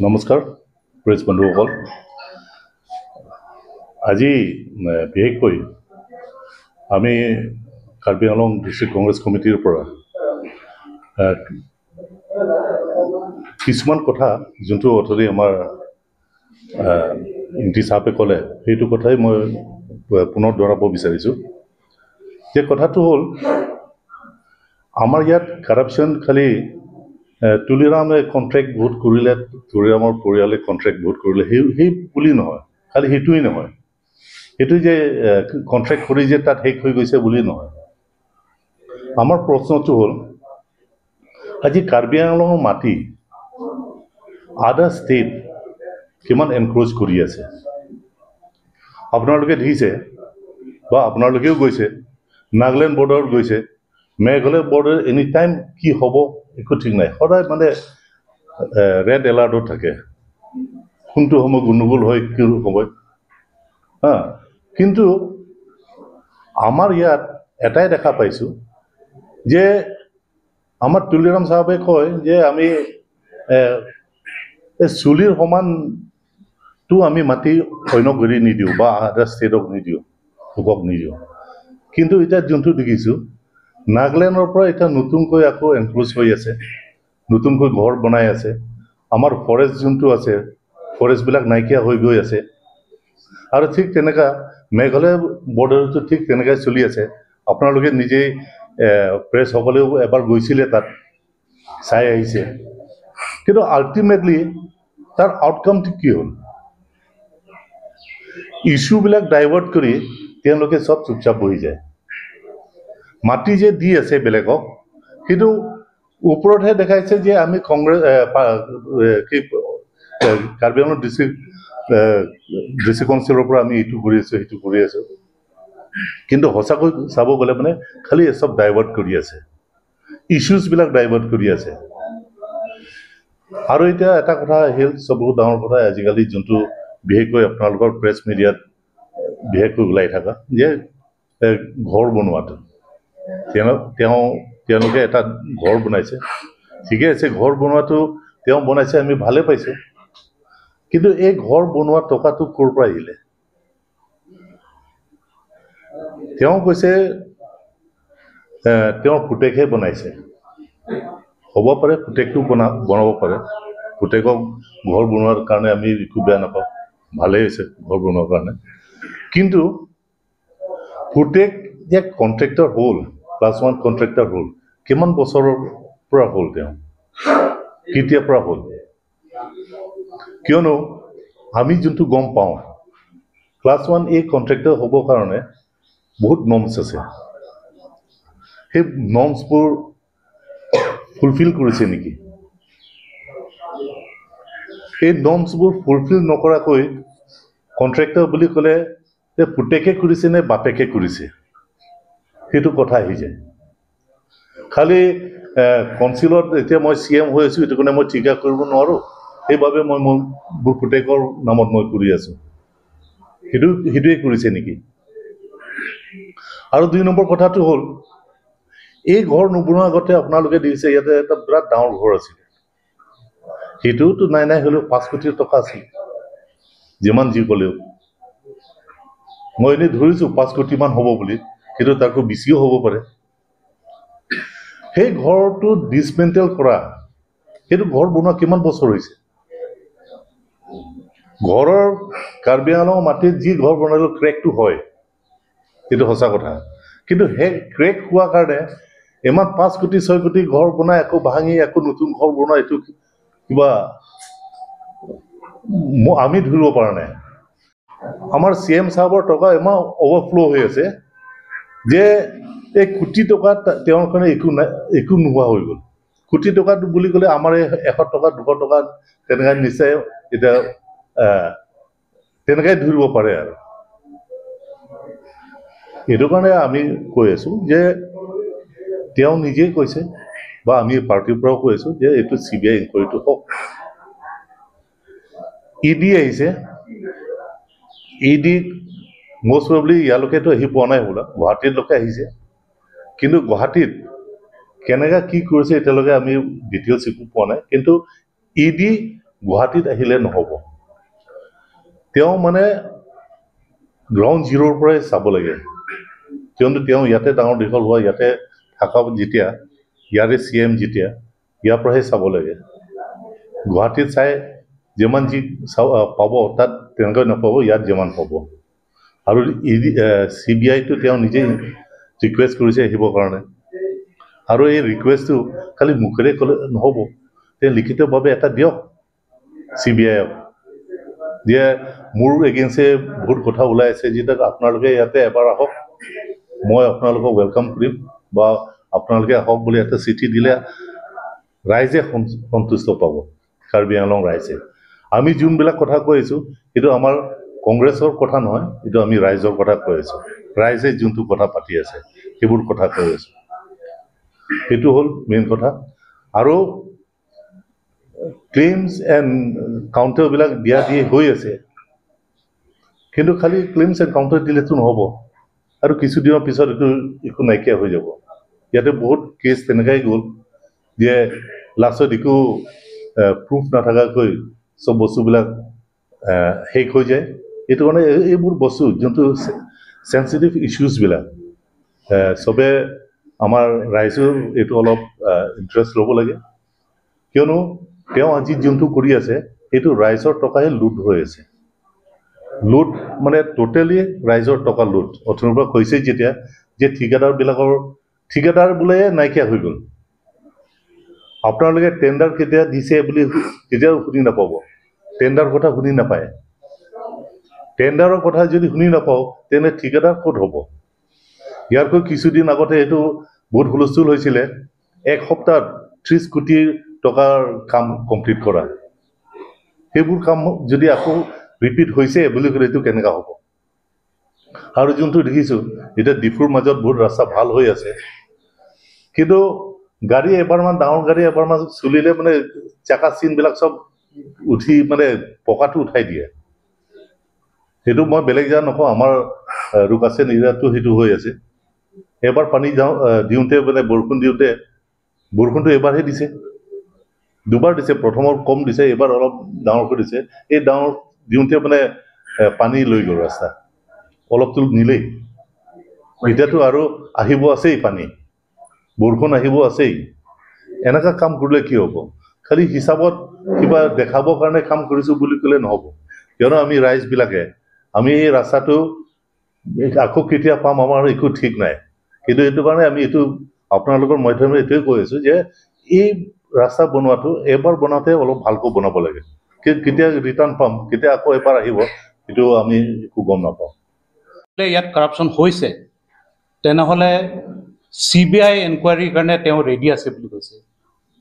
নমস্কাৰ প্ৰেছ বন্ধুসকল, আজি বিশেষকৈ আমি কাৰ্বি আংলং ডিষ্ট্ৰিক্ট কংগ্ৰেছ কমিটিৰ পৰা কিছুমান কথা যোনটো অথনি আমাৰ ইংতি চাহাবে ক'লে, সেইটো কথাই মই পুনৰ দোহৰাব বিচাৰিছোঁ। যে কথাটো হ'ল, আমাৰ ইয়াত কাৰাপশ্যন খালি তুলিৰামে কণ্ট্ৰেক্ট বহুত কৰিলে, তুলিৰামৰ পৰিয়ালে কণ্ট্ৰেক্ট বহুত কৰিলে, সেই বুলি নহয়, খালি সেইটোৱেই নহয়, সেইটো যে কণ্ট্ৰেক্ট কৰি যে তাত শেষ হৈ গৈছে বুলি নহয়। আমাৰ প্ৰশ্নটো হ'ল, আজি কাৰ্বি আংলঙৰ মাটি আদাৰ ষ্টেট কিমান এনক্ৰ'চ কৰি আছে? আপোনালোকে দেখিছে বা আপোনালোকেও গৈছে, নাগালেণ্ড বৰ্ডাৰত গৈছে, মেঘালয় বৰ্ডাৰ এনি টাইম কি হ'ব একো ঠিক নাই, সদায় মানে ৰেড এলাৰ্টত থাকে, কোনটো সময় গণ্ডগোল হয় কি সময় হা। কিন্তু আমাৰ ইয়াত এটাই দেখা পাইছোঁ যে আমাৰ তুলিৰাম চাহাবে কয় যে আমি এই চুলিৰ সমানটো আমি মাটি অন্য কৰি নিদিওঁ বা আদাৰ ষ্টেটক নিদিওঁ, লোকক নিদিওঁ। কিন্তু এতিয়া যোনটো দেখিছোঁ, নাগালেণ্ডৰ পৰা এতিয়া নতুনকৈ আকৌ এনক্ৰ'চ হৈ আছে, নতুনকৈ ঘৰ বনাই আছে। আমাৰ ফৰেষ্ট যোনটো আছে, ফৰেষ্টবিলাক নাইকিয়া হৈ গৈ আছে। আৰু ঠিক তেনেকুৱা মেঘালয় বৰ্ডাৰতো ঠিক তেনেকুৱাই চলি আছে। আপোনালোকে নিজেই প্ৰেছসকলেও এবাৰ গৈছিলে তাত, চাই আহিছে। কিন্তু আল্টিমেটলি তাৰ আউটকামটো কি হ'ল? ইছ্যুবিলাক ডাইভাৰ্ট কৰি তেওঁলোকে চব চুপচাপ বহি যায়। মাটি যে দি আছে বেলেগক, কিন্তু ওপৰতহে দেখাইছে যে আমি কংগ্ৰেছ কি কাৰ্বি আংলং ডিষ্ট্ৰিক্ট ডিষ্ট্ৰিক্ট কাউন্সিলৰ পৰা আমি এইটো কৰি আছোঁ, সেইটো কৰি আছোঁ। কিন্তু সঁচাকৈ চাব গ'লে মানে খালি চব ডাইভাৰ্ট কৰি আছে, ইছ্যুজবিলাক ডাইভাৰ্ট কৰি আছে। আৰু এতিয়া এটা কথা আহিল, চব বহুত ডাঙৰ কথা আজিকালি যোনটো বিশেষকৈ আপোনালোকৰ প্ৰেছ মিডিয়াত বিশেষকৈ ওলাই থকা যে ঘৰ বনোৱাটো, তেওঁলোকে এটা ঘৰ বনাইছে, ঠিকে আছে, ঘৰ বনোৱাটো তেওঁ বনাইছে, আমি ভালে পাইছোঁ। কিন্তু এই ঘৰ বনোৱা টকাটো ক'ৰ পৰা আহিলে? তেওঁ কৈছে তেওঁৰ পুতেকহে বনাইছে। হ'ব পাৰে, পুতেকটো বনাব পাৰে, পুতেকক ঘৰ বনোৱাৰ কাৰণে আমি একো বেয়া নাপাওঁ, ভালেই হৈছে ঘৰ বনোৱাৰ কাৰণে। কিন্তু পুতেক যে কণ্ট্ৰেক্টৰ হ'ল, ক্লাছ 1 কণ্ট্ৰেক্টৰ হ'ল, কিমান বছৰৰ পৰা হ'ল, তেওঁ কেতিয়াৰ পৰা হ'ল? কিয়নো আমি যোনটো গম পাওঁ, ক্লাছ 1 এই কণ্ট্ৰেক্টৰ হ'বৰ কাৰণে বহুত নৰ্মছ আছে, সেই নৰ্মছবোৰ ফুলফিল কৰিছে নেকি? এই নৰ্মছবোৰ ফুলফিল নকৰাকৈ কণ্ট্ৰেক্টৰ বুলি ক'লে যে পুতেকে কৰিছে নে বাপেকে কৰিছে, সেইটো কথা আহি যায়। খালি কাউন্সিলত এতিয়া মই চি এম হৈ আছোঁ, সেইটো কাৰণে মই ঠিকা কৰিব নোৱাৰোঁ, সেইবাবে মই মোৰ পুতেকৰ নামত মই কৰি আছোঁ, সেইটোৱে কৰিছে নেকি? আৰু 2 নম্বৰ কথাটো হ'ল, এই ঘৰ নবনোৱাৰ আগতে আপোনালোকে দেখিছে ইয়াতে এটা বিৰাট ডাঙৰ ঘৰ আছিলে, সেইটোওতো নাই নাই হ'লেও 5 কোটি টকা আছিল, যিমান যি ক'লেও মই এনেই ধৰিছোঁ 5 কোটিমান হ'ব বুলি, কিন্তু তাতকৈ বেছিও হ'ব পাৰে। সেই ঘৰটো ডিছমেণ্টেল কৰা, সেইটো ঘৰ বনোৱা কিমান বছৰ হৈছে? ঘৰৰ কাৰ্বি আংলং মাটিত যি ঘৰ বনালেও ক্ৰেকটো হয়, সেইটো সঁচা কথা। কিন্তু সেই ক্ৰেক হোৱাৰ কাৰণে ইমান 5 কোটি 6 কোটি ঘৰ বনাই আকৌ ভাঙি আকৌ নতুন ঘৰ বনোৱা, এইটো কিবা আমি ধৰিব পৰা নাই। আমাৰ চি এম চাহাবৰ টকা ইমান অভাৰফ্ল' হৈ আছে যে এই কোটি টকা তেওঁৰ কাৰণে একো নাই, একো নোহোৱা হৈ গ'ল। কোটি টকা বুলি ক'লে আমাৰ এই 100 টকা 200 টকা তেনেকৈ নিশ্চয় এতিয়া তেনেকৈ ধৰিব পাৰে। আৰু এইটো কাৰণে আমি কৈ আছোঁ যে তেওঁ নিজেই কৈছে বা আমি পাৰ্টিৰ পৰাও কৈ আছোঁ যে এইটো চি বি আই ইনকুৱাৰীটো হওক। ই ডি আহিছে, ই ডি মষ্ট প্ৰবলি ইয়ালৈকেতো আহি পোৱা নাই হ'বলা, গুৱাহাটীলৈকে আহিছে। কিন্তু গুৱাহাটীত কেনেকৈ কি কৰিছে এতিয়ালৈকে আমি ডিটেইলছ একো পোৱা নাই। কিন্তু ই ডি গুৱাহাটীত আহিলে নহ'ব, তেওঁ মানে গ্ৰাউণ্ড জিৰ'ৰ পৰাই চাব লাগে। কিয়নো তেওঁ ইয়াতে ডাঙৰ দীঘল হোৱা, ইয়াতে থকা, যেতিয়া ইয়াৰে CM, যেতিয়া ইয়াৰ পৰাহে চাব লাগে। গুৱাহাটীত চাই যিমান যি পাব তাত তেনেকৈ নাপাব, ইয়াত যিমান পাব। আৰু ইডি CBIটো তেওঁ নিজেই ৰিকুৱেষ্ট কৰিছে আহিবৰ কাৰণে। আৰু এই ৰিকুৱেষ্টটো খালি মুখেৰে ক'লে নহ'ব, তেওঁ লিখিতভাৱে এটা দিয়ক CBIক যে মোৰ এগেইনষ্টে বহুত কথা ওলাই আছে, যেতিয়া আপোনালোকে ইয়াতে এবাৰ আহক, মই আপোনালোকক welcome কৰিম, বা আপোনালোকে আহক বুলি এটা চিঠি দিলে ৰাইজে সন্তুষ্ট পাব, কাৰ্বি আংলং ৰাইজে। আমি যোনবিলাক কথা কৈ আছোঁ সেইটো আমাৰ কংগ্ৰেছৰ কথা নহয়, এইটো আমি ৰাইজৰ কথা কৈ আছোঁ। ৰাইজে যোনটো কথা পাতি আছে সেইবোৰ কথা কৈ আছোঁ, সেইটো হ'ল মেইন কথা। আৰু ক্লেইমছ এণ্ড কাউণ্টাৰবিলাক দিয়া দি হৈ আছে, কিন্তু খালি ক্লেইমছ এণ্ড কাউণ্টাৰ দিলেতো নহ'ব, আৰু কিছুদিনৰ পিছত এইটো একো নাইকিয়া হৈ যাব। ইয়াতে বহুত কেছ তেনেকাই গ'ল যে লাষ্টত একো প্ৰুফ নাথাকাকৈ চব বস্তুবিলাক শেষ হৈ যায়। এইটো কাৰণে এইবোৰ বস্তু যোনটো চেঞ্চিটিভ ইছ্যুজবিলাক চবে আমাৰ ৰাইজেও এইটো অলপ ইণ্টাৰেষ্ট ল'ব লাগে। কিয়নো তেওঁ আজি যোনটো কৰি আছে সেইটো ৰাইজৰ টকাহে লুট হৈ আছে। লুট মানে টোটেলি ৰাইজৰ টকা লুট। অথনিৰ পৰা কৈছেই যেতিয়া যে ঠিকাদাৰবিলাকৰ ঠিকাদাৰ বোলে নাইকিয়া হৈ গ'ল। আপোনালোকে টেণ্ডাৰ কেতিয়া দিছে বুলি কেতিয়াও শুনি নাপাব, টেণ্ডাৰ কথা শুনি নাপায়। টেণ্ডাৰৰ কথা যদি শুনি নাপাওঁ তেনে ঠিকাদাৰ ক'ত হ'ব? ইয়াতকৈ কিছুদিন আগতে এইটো বহুত হুলস্থুল হৈছিলে, এক সপ্তাহত 30 কোটিৰ টকাৰ কাম কমপ্লিট কৰা। সেইবোৰ কাম যদি আকৌ ৰিপিট হৈছে বুলি ক'লে এইটো কেনেকুৱা হ'ব? আৰু যোনটো দেখিছোঁ এতিয়া ডিফুৰ মাজত বহুত ৰাস্তা ভাল হৈ আছে, কিন্তু গাড়ী এবাৰমান ডাঙৰ গাড়ী এবাৰমান চলিলে মানে চাকা চিনবিলাক চব উঠি মানে পকাটো উঠাই দিয়ে। সেইটো মই বেলেগ জেগা নকওঁ, আমাৰ ৰুকাচেন এৰিয়াটো সেইটো হৈ আছে। এবাৰ পানী যাওঁ দিওঁতে মানে বৰষুণ দিওঁতে বৰষুণটো এবাৰহে দিছে, দুবাৰ দিছে, প্ৰথমত কম দিছে, এইবাৰ অলপ ডাঙৰকৈ দিছে। এই ডাঙৰ দিওঁতে মানে পানী লৈ গ'ল ৰাস্তা, অলপতো নিলেই। এতিয়াতো আৰু আহিব আছেই পানী, বৰষুণ আহিব আছেই। এনেকুৱা কাম কৰিলে কি হ'ব? খালি হিচাপত কিবা দেখাবৰ কাৰণে কাম কৰিছোঁ বুলি ক'লে নহ'ব। কিয়নো আমি ৰাইজবিলাকে আমি এই ৰাস্তাটো আকৌ কেতিয়া পাম আমাৰ একো ঠিক নাই। কিন্তু এইটো কাৰণে আমি এইটো আপোনালোকৰ মাধ্যমেৰে এইটোৱে কৈ আছোঁ যে এই ৰাস্তা বনোৱাটো এবাৰ বনাওঁতে অলপ ভালকৈ বনাব লাগে। কেতিয়া ৰিটাৰ্ণ পাম, কেতিয়া আকৌ এবাৰ আহিব, সেইটো আমি একো গম নাপাওঁ। ইয়াত কৰাপশ্যন হৈছে তেনেহ'লে CBI এনকুৱাৰীৰ কাৰণে তেওঁ ৰেডি আছে বুলি কৈছে।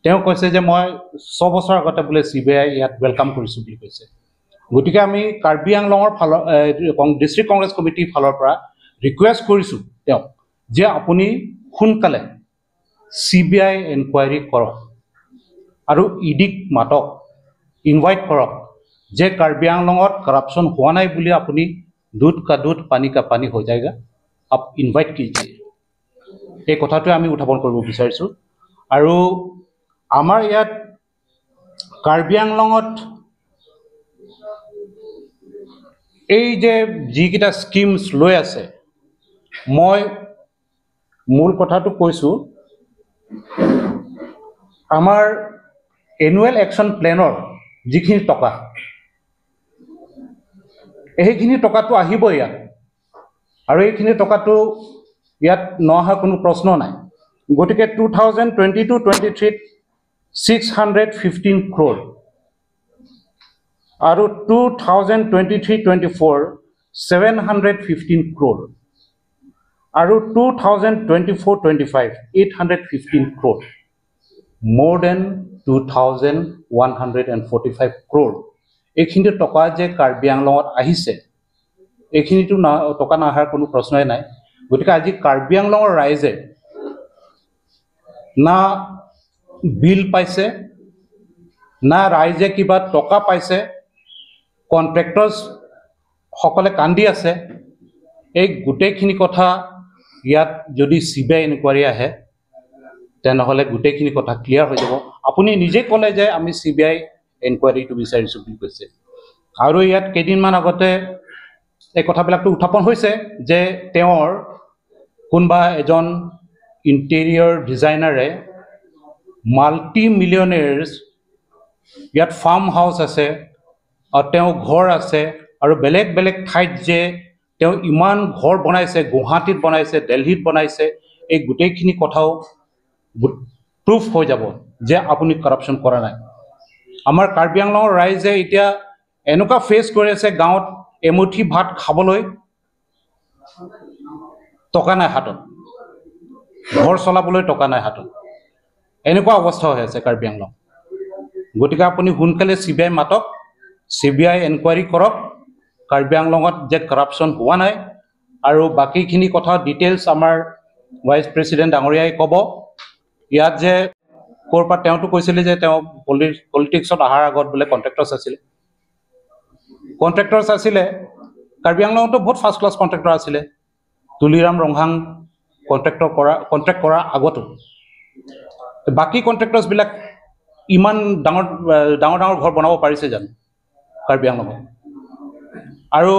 তেওঁ কৈছে যে মই 6 বছৰ আগতে বোলে CBI ইয়াত welcome কৰিছোঁ বুলি কৈছে। গতিকে আমি কাৰ্বি আংলঙৰ ফালৰ ডিষ্ট্ৰিক্ট কংগ্ৰেছ কমিটিৰ ফালৰ পৰা ৰিকুৱেষ্ট কৰিছোঁ তেওঁক যে আপুনি সোনকালে CBI enquiry কৰক আৰু ইডিক মাতক, ইনভাইট কৰক যে কাৰ্বি আংলঙত কৰাপশ্যন হোৱা নাই বুলি আপুনি দুধ কা দুধ পানী কা পানী হৈ যায়গা, আপ ইনভাইট কিজিয়ে। এই কথাটোৱে আমি উত্থাপন কৰিব বিচাৰিছোঁ। আৰু আমাৰ ইয়াত কাৰ্বি আংলঙত এই যে যিকেইটা স্কিমছ লৈ আছে, মই মূল কথাটো কৈছোঁ, আমাৰ এনুৱেল একশ্যন প্লেনৰ যিখিনি টকা, সেইখিনি টকাটো আহিব ইয়াত, আৰু এইখিনি টকাটো ইয়াত নঅহাৰ কোনো প্ৰশ্ন নাই। গতিকে 2022-23 615 ক্ৰ'ৰ আৰু 2023-24 715 ক্ৰ'ৰ আৰু 2024-25 815 ক্ৰ'ৰ, more than 2145 crore. এইখিনি টকা যে কাৰ্বি আংলঙত আহিছে, এইখিনিতো টকা নহাৰ কোনো প্ৰশ্নই নাই। গতিকে আজি কাৰ্বি আংলঙৰ ৰাইজে না বিল পাইছে, না ৰাইজে কিবা টকা পাইছে, কণ্ট্ৰেক্টৰ্ছ সকলে কান্দি আছে। এই গোটেইখিনি কথা ইয়াত যদি CBI enquiry আহে তেনেহ'লে গোটেইখিনি কথা ক্লিয়াৰ হৈ যাব। আপুনি নিজে ক'লে যে আমি CBI এনকুৱাৰীটো বিচাৰিছোঁ বুলি কৈছে। আৰু ইয়াত কেইদিনমান আগতে এই কথাবিলাকতো উত্থাপন হৈছে যে তেওঁৰ কোনোবা এজন ইণ্টেৰিয়ৰ ডিজাইনাৰে মাল্টি মিলিয়নেৰ্ছ ইয়াত ফাৰ্ম হাউচ আছে আৰু তেওঁ ঘৰ আছে আৰু বেলেগ বেলেগ ঠাইত যে তেওঁ ইমান ঘৰ বনাইছে, গুৱাহাটীত বনাইছে, দেলহিত বনাইছে, এই গোটেইখিনি কথাও প্ৰুফ হৈ যাব যে আপুনি কৰাপশ্যন কৰা নাই। আমাৰ কাৰ্বি আংলঙৰ ৰাইজে এতিয়া এনেকুৱা ফেচ কৰি আছে, গাঁৱত এমুঠি ভাত খাবলৈ টকা নাই হাতত, ঘৰ চলাবলৈ টকা নাই হাতত, এনেকুৱা অৱস্থা হৈ আছে কাৰ্বি আংলং। গতিকে আপুনি সোনকালে চি বি আই মাতক, চি বি আই এনকুৱাৰী কৰক কাৰ্বি আংলঙত যে কৰাপশ্যন হোৱা নাই। আৰু বাকীখিনি কথা ডিটেইলছ আমাৰ ভাইচ প্ৰেচিডেণ্ট ডাঙৰীয়াই ক'ব। ইয়াত যে ক'ৰ পৰা তেওঁতো কৈছিলে যে তেওঁ পলিটিক্সত অহাৰ আগত বোলে কণ্ট্ৰেক্টৰ্ছ আছিলে, কণ্ট্ৰেক্টৰ্ছ আছিলে। কাৰ্বি আংলঙতো বহুত ফাৰ্ষ্ট ক্লাছ কণ্ট্ৰেক্টৰ আছিলে। তুলিৰাম ৰংহাং কণ্ট্ৰেক্ট কৰাৰ আগতো বাকী কণ্ট্ৰেক্টৰ্ছবিলাক ইমান ডাঙৰ ডাঙৰ ডাঙৰ ঘৰ বনাব পাৰিছে জানো কাৰ্বি আংলঙত? আৰু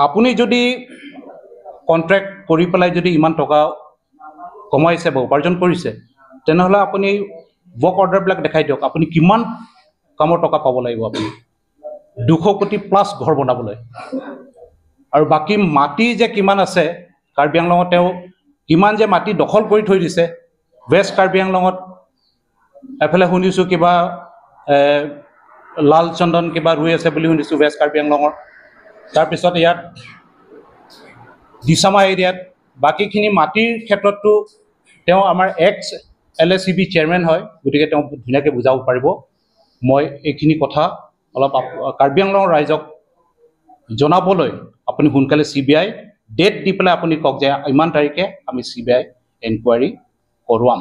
আপুনি যদি কণ্ট্ৰেক্ট কৰি পেলাই যদি ইমান টকা কমাইছে বা উপাৰ্জন কৰিছে, তেনেহ'লে আপুনি ৱৰ্ক অৰ্ডাৰবিলাক দেখাই দিয়ক, আপুনি কিমান কামৰ টকা পাব লাগিব আপুনি 200 কোটি প্লাছ ঘৰ বনাবলৈ। আৰু বাকী মাটি যে কিমান আছে কাৰ্বি আংলঙত, তেওঁ কিমান যে মাটি দখল কৰি থৈ দিছে ৱেষ্ট কাৰ্বি আংলঙত। এফালে শুনিছোঁ কিবা লাল চন্দন কিবা ৰুই আছে বুলি শুনিছোঁ ৱেষ্ট কাৰ্বি আংলঙৰ। তাৰপিছত ইয়াত দিচামা এৰিয়াত বাকীখিনি মাটিৰ ক্ষেত্ৰততো তেওঁ আমাৰ এক্স LSEB chairman হয়, গতিকে তেওঁ ধুনীয়াকৈ বুজাব পাৰিব। মই এইখিনি কথা অলপ কাৰ্বি আংলঙৰ ৰাইজক জনাবলৈ আপুনি সোনকালে চি বি আই ডেট দি পেলাই আপুনি কওক যে ইমান তাৰিখে আমি চি বি আই এনকুৱাৰী কৰোৱাম।